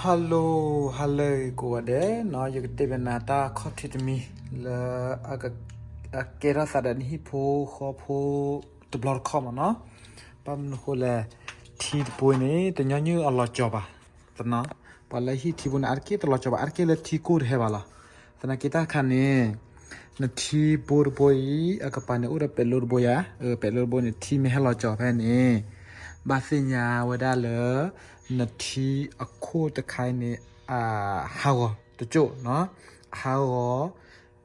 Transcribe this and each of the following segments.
Hello, hello ကိးဂၤဒဲးနီၤ, ယကတဲဘၣ်နၤတၢ်ခီၣ်ထံးတမံၤလၢ အကဲထီၣ်သးဒီးနဟံၣ်ဖိဃီဖိ တဘျီတခီၣ်မးနီၤ. ဘၣ်မနုၤဃိလဲၣ်, ထံတဘိန့ၣ် တညီနုၢ်အလီၤကၠီၤဘၣ်. သနာ် ပှၤလၢဟံၣ်ထံဘိန့ၣ် အါတက့ၢ်တလီၤကၠီၤဘၣ်, အါတက့ၢ်လၢထံကိၢ်တဟဲဘၣ်လီၤ. သနာ်က့တၢ်တခါန့ၣ် နထံဘိတဘိအံၤ အကပၤန့ၣ်အိၣ်ဒီးပဲးလိတဘိယါ, အ ပဲးလိတဘိန့ၣ် ထံမ့ၢ်ဟဲလီၤကၠီၤဖဲန့ၣ် ဘၣ်သ့ၣ်ညါဝဲဒၣ်လၢ နထံအခိၣ်တခါအံၤန့ၣ် အဟးဂီၤတကၠိၣ်နီၤ, အဟးဂီၤ.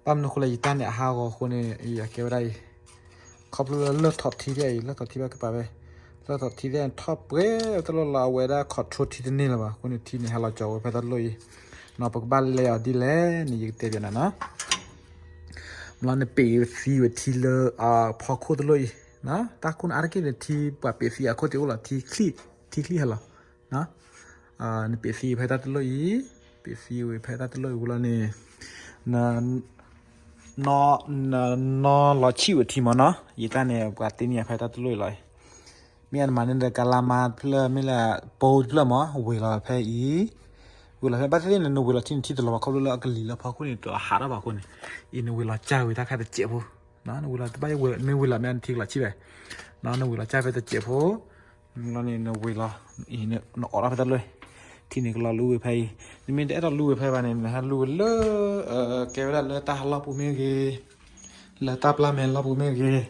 ဘၣ်မနုၤဃိလဲၣ် ယတၢ်န့ၣ်အဟးဂီၤအဃိန့ၣ် ယကဲဝဲဒၣ်အံၤ ခီဖျိလၢလၢၢ်ထီၣ်ထံဒ်အံၤ, လၢၢ်ထီၣ်ထံဘၣ်ကပၤဝဲ, လၢၢ်ထီၣ်ထံဒ်အံၤ ထီၣ်ပှဲၤတလိၣ်လီၤ, အဝဲဒၣ် control ထံတန့ၢ်လၢၤဘၣ်. အဃိန့ၣ် ထံန့ၣ်ဟဲလီၤကၠီၤဝဲဖဲတၢ်တလိၣ်အံၤနီၤ. ပကဘၣ်လဲအီၤဒ်လဲၣ်န့ၣ် ယကတဲဘၣ်နၤနီၤ. မ့ၢ်လီၤ နပ့းသံဝဲထံလၢ ဖီခိၣ်တလိၣ်အံၤ, တၢ်ခိၣ်န့ၣ် အါတက့ၢ်န့ၣ် ထံပှၤပ့းသံအခိၣ်တအိၣ်လီၤ, ထံချံၣ်, ထံချံၣ်ဟဲလီၤ. နပ့းသံဝဲဖဲတၢ်တလိၣ်အံၤ, ပ့းသံဝဲဖဲတၢ်တလိၣ်အံၤဝံၤလီၤန့ၣ် န နီၢ်လီၤဆံၣ်ဝဲထံမးနီၤ. ယတၢ်န့ၣ် ပှၤတ့န့ၢ်ယၤဖဲတၢ်တလိၣ်အံၤလီၤ. မ့ၢ်အနမၤန့ၢ်ဒီးကလါမါတဖျၢၣ် မ့ၢ်လၢပိတဖျၢၣ်မး, ဝ့ၤလီၤဖဲအံၤ, ဝ့ၤလီၤဖဲ ဘၣ်သ့ၣ်သ့ၣ်န့ၣ် နဝ့ၤလီၤထံန့ၣ် ထံတလီၤဘၣ် ခီဖျိလၢအကလံၤလၢဖီခိၣ်န့ၣ် တဟးထီၣ်ဘၣ်အဃိန့ၣ်, အံၤနဝ့ၤလီၤကၢ်ဝံၤတၢ်ခါတစဲးဖိ, နဝ့ၤလီၤတဘၣ် မ့ၢ်ဝ့ၤလီၤမ့ၢ်နထံကလီၤဆံၣ်ဘၣ်, နဝ့ၤလီၤကၢ်ဖဲတစဲးဖိ လီၤန့ၣ် နဝ့ၤလီၤ, နအိးထီၣ်ဖဲတၢ်တလိၣ်, ထံန့ၣ်ကလီၤလူဝ့ၤဖဲအံၤ, နမ့ၢ်တအဲၣ်ဒိးလူဝ့ၤဖဲဘၣ်န့ၣ် နဟဲလူဝ့ၤလၢ ကဲဝဲဒၣ်လၢတၢ်ဟးလီၢ်ပူၤမ့ၢ်ဂ့ၤ, လၢတၢ်ပျၢ်မဲာ်လီၢ်ပူၤမ့ၢ်ဂ့ၤ,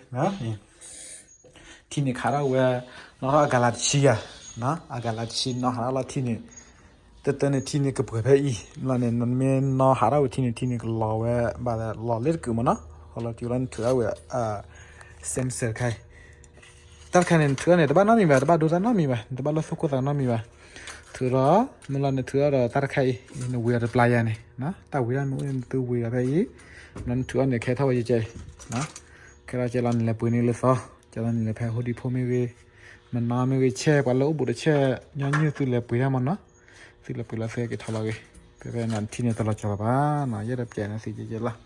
ထံန့ၣ်ခးထီၣ်ဝဲ နီၣ်ထီၣ်အဂၤလၢ်တဆံယါ, အဂၤလၢ်တဆံ နီၣ်ဟးထီၣ်လီၤထံန့ၣ်, တၢ်တၢ်န့ၣ်ထံန့ၣ်ကပှဲၤဖဲအံၤလီၤန့ၣ် နမ့ၢ်နီၣ်ဟးထီၣ်ဝဲထံန့ၣ် ထံန့ၣ်ကလီၤဝဲ ဘၣ်လီၤလၢတကုာ်မးနီၤ, ဃီလီၤတကုာ်လီၤ နထုးထီၣ်ဝဲ sensor ခါအံၤ တၢ်တခါန့ၣ် နထုးထီၣ်န့ၣ် တဘၣ်နီတမံၤဘၣ်, တဘၣ်ဒိတၢ်နီတမံၤဘၣ်, တဘၣ်လၢသူၣ်ခိၣ်သးနီတမံၤဘၣ်, ထုးထီၣ်, မ့ၢ်လီၤန့ၣ် ထုးထီၣ်ဒီးတၢ်တခါအံၤ နဝ့ၤအီၤတပျၢ်ယါန့ၣ်, တၢ်ဝ့ၤဒၣ်မ့ၢ်အိၣ်န့ၣ် နသုဝ့ၤဒီးဖဲအံၤ, နထုးထီၣ်န့ၣ် ခဲထီၣ်ဝဲကဲအံၤ, ခဲထီၣ်ကဲလီၤန့ၣ် လဲၤပှ့ၤန့ၢ်လၢသီ, ကဲလီၤန့ၣ် လဲၤဖဲဟိဒံဖိမ့ၢ်ဂ့ၤ, မနီမ့ၢ်ဂ့ၤ ဆဲး ပှၤလၢအိၣ်ဘူးတဆဲး ညီနုၢ်သုလဲၤပှ့ၤတၢ်မးနီၤ, သုလဲၤပှ့ၤလီၤသုက့ၤထီၣ်လီၤဂ့ၤ, ဖဲဖဲန့ၣ် ထံန့ၣ်တလီၤကၠီၤလီၤဘၣ်နီၤ, ယဲဒၣ်ပျဲန့ၣ်သုကဲကဲလီၤ